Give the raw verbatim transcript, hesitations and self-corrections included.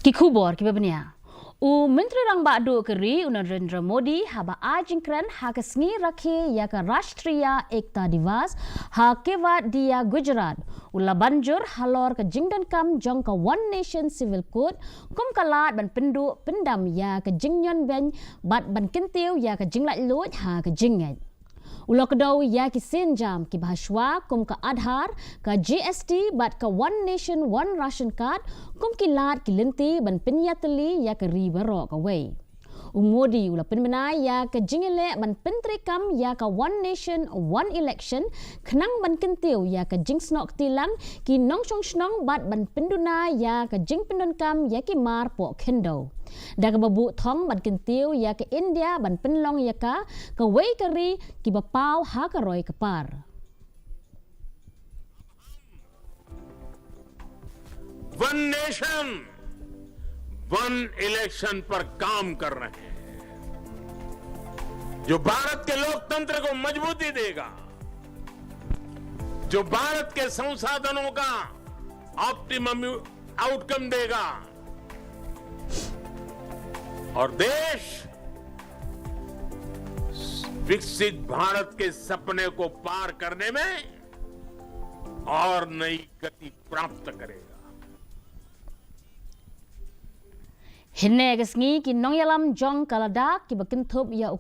Ki khubor kiba bniah. U Myntri Rangbah Duh ka ri u Narendra Modi haba ai jingkren ha ka sngi rakhe ïa ka Rashtriya Ekta Diwas ha Kevadia, Gujarat, u la ban jur halor ka jingdonkam jong ka One Nation Civil Code kum ka lad ban pynduh pyndam ïa ka jingñion beiñ bad ban kyntiew ïa ka jinglaitluid ha ka jingngeit. U la kdew ïa ki sienjam kiba hashwa kum ka Aadhaar, ka G S T bad ka One Nation One Ration Card kum ki lad ki lynti ban pynïatylli ïa ka ri baroh kawei. U Modi u la pynbna ïa ka jingïaleh ban pyntreikam ïa ka One Nation One Election khnang ban kyntiew ïa ka jingsnoh kti lang ki nongshong shnong bad ban pynduna ïa ka jingpyndonkam ïa ki mar poh khyndew. Da kaba buh thong ban kyntiew ïa ka India ban pynlong ïa ka kawei ka ri kiba paw ha ka roi ka par. वन नेशन वन इलेक्शन पर काम कर रहे हैं, जो भारत के लोकतंत्र को मजबूती देगा, जो भारत के संसाधनों का ऑप्टिमम आउटकम देगा और देश विकसित भारत के सपने को पार करने में और नई गति प्राप्त करेगा। Hynne ka sngi ki nongïalam jong ka Ladakh kiba kynthup ïa u